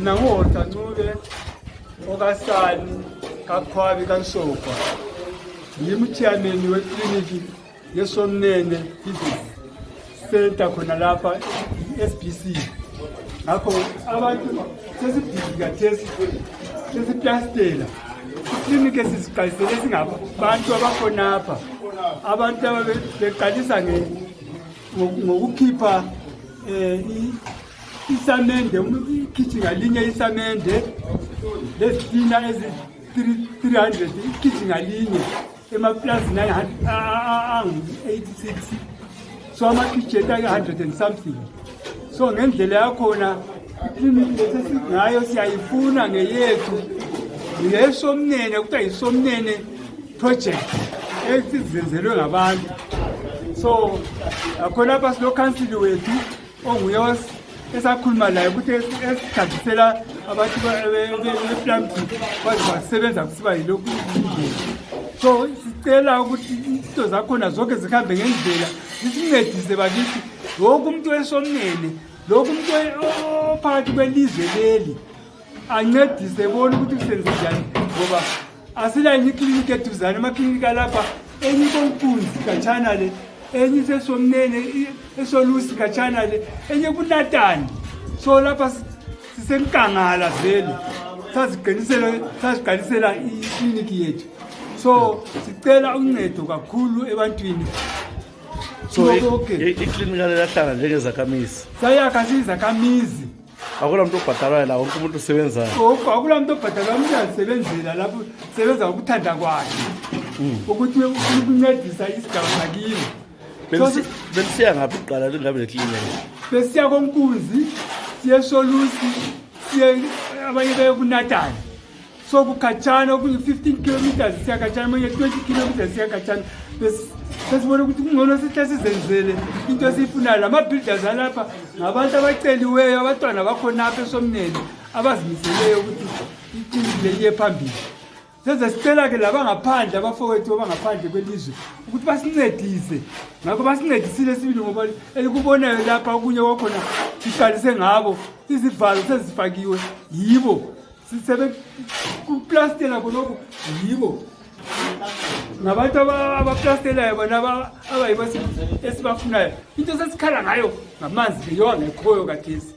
Ngokwakhiwa Ncube okasani kakhwabi kansokwa ngimchairman wekliniki eSomnene center khona lapha SBC. Ngakho abantu sesibhidika sesiplastela ikliniki esisiqalisele singabantu abakhona apha, abantu ababeqalisa ngokukhipha isamende, ikhithi ngalinye isamende lezina ezi-300 ikhithi ngalinye emaplazini angu-86, so amakhithi aka-100 and something. So ngendlela yakhona ikliniki lesesingayo siyayifuna ngeyethu eSomnene, kuthiwa iSomnene project esizenzelwe ngabantu. So akhona lapha silokhansili wethu onguye esakhuluma layo ukuthi esidadisela abantu beplanti basebenza kusiba yilokhu indlela. So sicela ukuthi izinto zakhona zonke zihambe ngendlela, zisincedise bakithi wonke umuntu eSomnene, lokhu umuntu ophakathi kwelizwe leli ancedise bona ukuthi kusenze njani, ngoba asilayini ikliniki eduzane, amakliniki alapha enye ikonkunzi khatshana le, enye iseSomnene eSolusi khatshana le, enye kuNatani. So lapha sisenkangala vele saziqalisela ikliniki yethu. So sicela uncedo kakhulu ebantwini. So ikliniki lahlala njengezakhamizi sayakha sizakhamizi, akula muntu obhadalwayo la, wonke umuntu usebenzayo. Akula muntu obhadalwayo, umuntu uyazisebenzela lapho, sebenza ngokuthanda kwakhe ukuthi ukuncedisa isigaba sakini. Benisiya ngaphi kuqala lingabe lekliniki? Besiya konkunzi, siye eSolusi, siye abanye beye kuNatani. So kukhatshana okunye 15 kilometers siya khatshana, manje 20 kilometers siya khatshana. Sesibona ukuthi kungcono sihle sizenzele into esiyifunayo. Lama-builders alapha ngabantu abaceliweyo, abantwana bakhona apha eSomnene abazimiseleyo ukuthi ikliniki le iye phambili. Seze sicela-ke labangaphandle, abafowethu abangaphandle kwelizwe ukuthi basincedise. Ngakho basincedisile sibili, ngoba elikubonayo lapha okunye kwakhona siqalise ngabo, izivalo sezifakiwe yibo, kuplastela khonokho yibo, ngabantu abaplastelayo bona abayibo esibafunayo. Into sesikhala ngayo ngamanzi leyo angekhoyo kathesi.